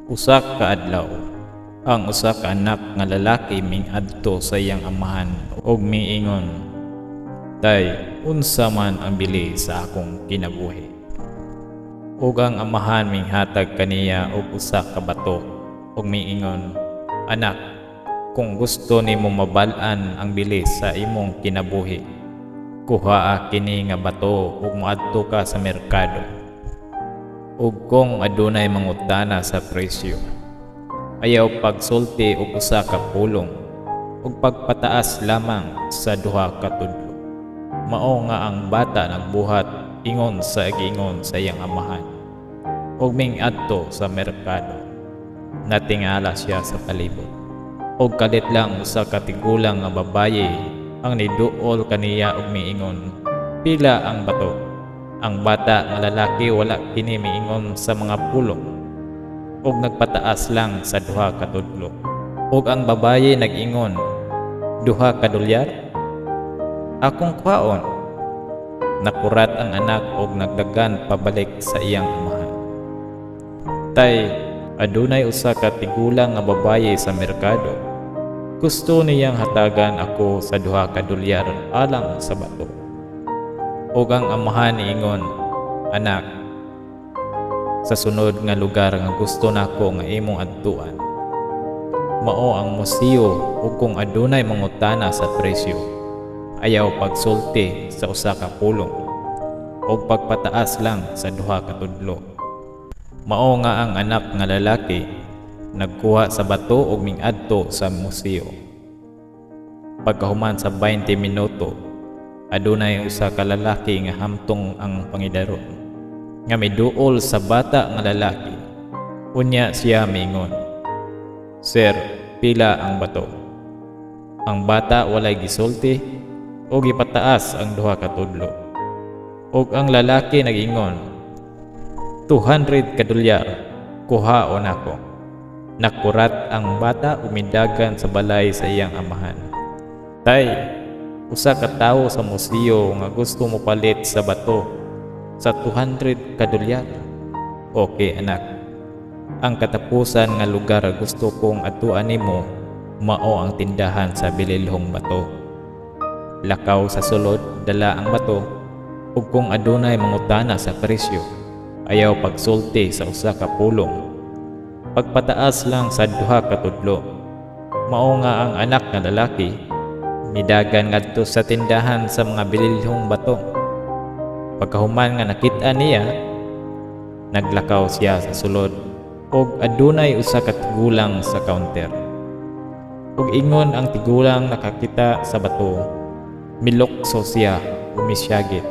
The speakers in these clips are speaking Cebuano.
Usa ka adlaw, ang usa ka anak nga lalaki mingadto sa iyang amahan ug miingon, "Tay, unsa man ang bili sa akong kinabuhi?" Ug ang amahan minghatag kaniya og usa ka bato ug miingon, "Anak, kung gusto nimo mabal-an ang bili sa imong kinabuhi, kuhaa kini nga bato ug moadto ka sa merkado. Ug kung adunay mangutana sa presyo, ayaw pagsulti og usa ka pulong ug pagpataas lamang sa duha ka tudlo." Mao nga ang bata nagbuhat ingon sa giingon sa iyang amahan ug mingadto sa merkado. Natingala siya sa palibot. Ug kalit lang usa ka tigulang nga babaye ang niduol kaniya ug miingon, "Pila ang bato?" Ang bata nga lalaki wala kini miingon sa mga pulong ug nagpataas lang sa duha ka tudlo. Ug ang babaye nag-ingon, "$2? Akong kuhaon." Nakurat ang anak ug nagdagan pabalik sa iyang amahan. "Tay, adunay usa ka tigulang nga babaye sa merkado. Gusto niyang hatagan ako sa $2 alang sa bato." Ug ang amahan niingon, "Anak, sa sunod nga lugar nga gusto nako nga imong adtuan, mao ang museo, ug kung adunay mangutana sa presyo, ayaw pagsulti sa usa ka pulong ug pagpataas lang sa duha ka tudlo." Mao nga ang anak nga lalaki nagkuha sa bato ug mingadto sa museo. Pagkahuman sa 20 minuto, adunay usa ka lalaki nga hamtong ang pangidaron nga miduol sa bata nga lalaki. Unya siya miingon, "Sir, pila ang bato?" Ang bata walay gisulti ug gipataas ang duha ka tudlo. Ug ang lalaki nag-ingon, "200 ka dolyar, kuhaon nako." Nakurat ang bata ug midagan sa balay sa iyang amahan. "Tay, usa ka tawo sa museo nga gusto mopalit sa bato sa 200 ka dolyar." "Okay, anak. Ang katapusan nga lugar gusto kong adtuan nimo mao ang tindahan sa bililhong bato. Lakaw sa sulod, dala ang bato, ug kung adunay mangutana sa presyo, ayaw pagsulti sa usa ka pulong. Pagpataas lang sa duha ka tudlo." Mao nga ang anak nga lalaki midagan ngadto sa tindahan sa mga bililhong bato. Pagkahuman nga nakit-an niya, naglakaw siya sa sulod ug adunay usa ka tigulang sa counter. Ug ingon ang tigulang nakakita sa bato, milukso siya ug misyagit,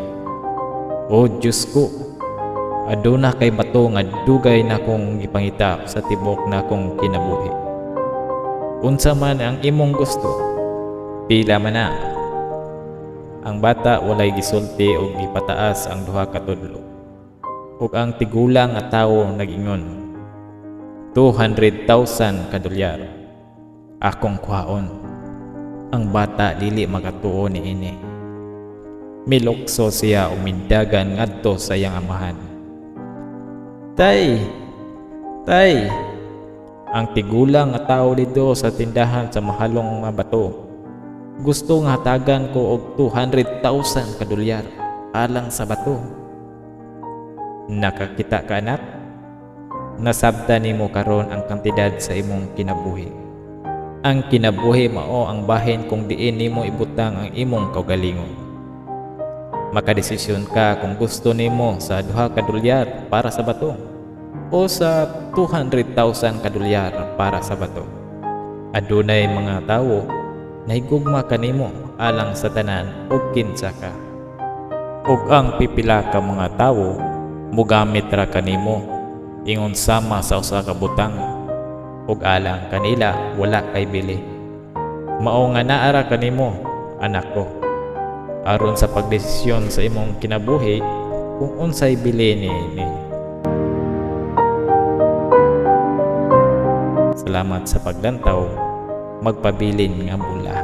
"O Diyos ko, aduna kay bato nga dugay na kong gipangita sa tibok nakong kinabuhi. Unsa man ang imong gusto? Pila man na?" Ang bata walay gisulti ug gipataas ang duha ka tudlo. Ug ang tigulang nga tawo nag-ingon, "200,000 ka dolyar. Akong kuhaon." Ang bata dili makatuo niini. Milukso siya ug midagan ngadto sa iyang amahan. "Tay! Tay! Ang tigulang nga tawo didto sa tindahan sa mahalong nga bato, gusto nga hatagan ko og 200,000 ka dolyar alang sa bato." Nakakita ka, anak? Nasabta nimo karon ang kantidad sa imong kinabuhi. Ang kinabuhi mao ang bahin kung diin nimo ibutang ang imong kaugalingon. Makadesisyon ka kung gusto nimo sa $2 para sa bato o sa 200,000 ka dolyar para sa bato. Adunay mga tawo nahigugma kanimo alang sa tanan ug kinsa ka. Ug ang pipila ka mga tawo mogamit ra kanimo ingon sama sa usa ka butang ug alang kanila wala kay bili. Mao nga naa ra kanimo, anak ko, aron sa pagdesisyon sa imong kinabuhi kung unsay bili niini. Salamat sa paglantaw. Magpabilin nga bulahan.